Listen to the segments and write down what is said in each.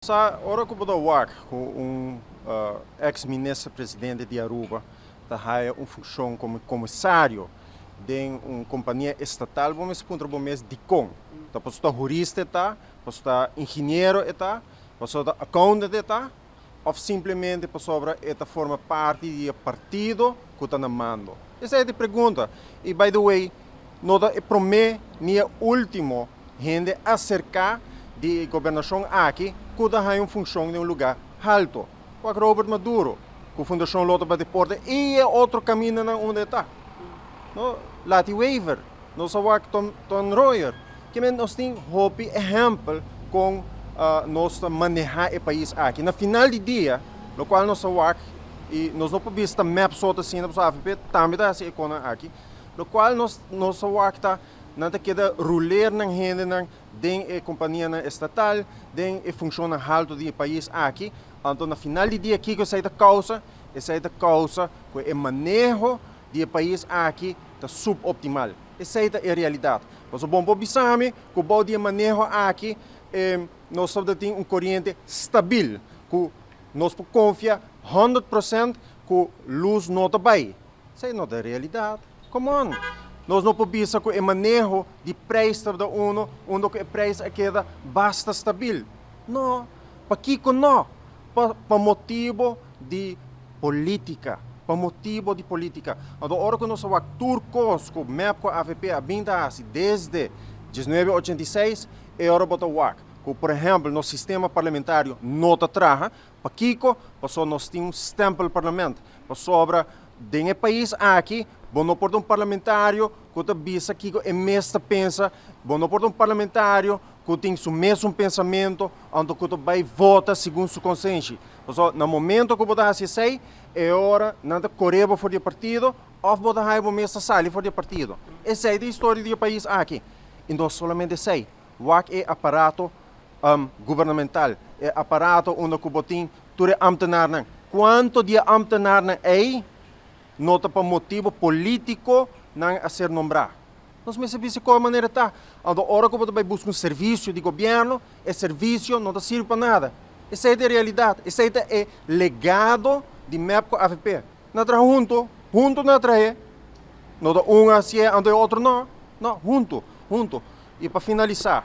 Sa ora ku bo ta wak ku un eks minister presidente di Aruba ta haya un funshon komo komisario den un kompania estatal bo mester puntra bo mes dikon. Ta pasobra ta hurista e ta, pasobra ta ingeniero e ta, pasobra ta accountant e ta òf simplemente pasobra e ta forma parti di e partido ku ta na mando? Esei ta e pregunta. I by the way no ta e promé ni e último Hende aserká di e gobernashon aki ku ta haña un funshon den un lugá halto. Wak Robert Maduro, ku Fundashon Lotto pa Deporte i e otro kamindanan unda e ta. No, Lati Wever, nos a wak Ton Ton Royer. Kimen nos tin hopi ehèmpel kon nos ta manehá e pais aki. Na final di dia, lokual nos a wak i nos no por bisa ta mep so ta asina pasobra avp tambe ta hasi e konan aki, lokual nos nos a wak ta Nan ta keda ruler nan hendenan den e kompanianan estatal, den e funshonnan haltu di e pais aki. Anto na final di dia kiko esei ta kousa? Esei ta kousa ku e maneho di e pais aki ta suboptimal. Esei ta e realidat. Pasobra bon por bisa mi ku bou di e maneho aki nos tabata tin un koriente stabil, ku nos por konfia 100% ku lus no ta bai. Esei no ta e realidat. Come on! Nos no por bisa ku e maneho di preis tabata uno unda ku e preis a keda basta stabil. No. Pakiko no? Pa pa motibo di politica. Pa motibo di politica. Anto ora ku nos a wak tur kos ku mep ku avp a bin ta hasi desde 1986, e ora bo ta wak ku por ehempel nos sistema parlamentario no ta traha. Pakiko? Pasobra nos tin un stempelparlament. Pasobra Den e pais aki bo no por ta un parlamentario ku ta bisa kiko e mes ta pensa, bo no por ta un parlamentario ku tin su mesun pensamentu anto ku ta bai vota segun su konsenshi. Pasobra na momento ku bo ta hasi esei, e ora nan ta kore bo for di e partido òf bo ta haña bo mes ta sali for di e partido. Esei ta e historia di e pais aki. I no solamente esei, wak e aparato gubernamental, e aparato unda ku bo tin tur e ambtenarnan. Kuantu di e ambtenarnan ei no ta pa motibu polítiko nan a ser nombrá? Nos mester bisa kon e manera ta. Anto ora ku bo ta bai buska un servisio di gobièrnu, e servisio no ta sirbi pa nada. Esei ta e realidat, esei ta e legado di mep ku avp. Nan a traha huntu, huntu nan a trah'é. No ta un a hasié anto e otro no. No, huntu, huntu. I pa finalisá,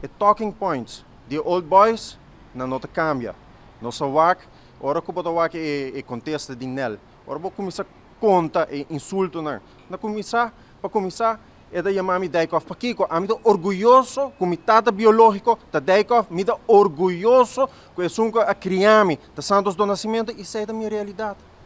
e talking points di e old boys nan no ta kambia. Nos a wak, ora ku bo ta wak e kontesta di Nel, ora bo kuminsá konta e insultonan, na kuminsá, pa kuminsá e ta yama mi Dijkhoff. Pakiko? Ami ta orguyoso ku mi tata biológiko ta Dijkhoff, mi ta orguyoso ku esun ku a kria mi ta Santos do Nascimento i esei ta mi realidat.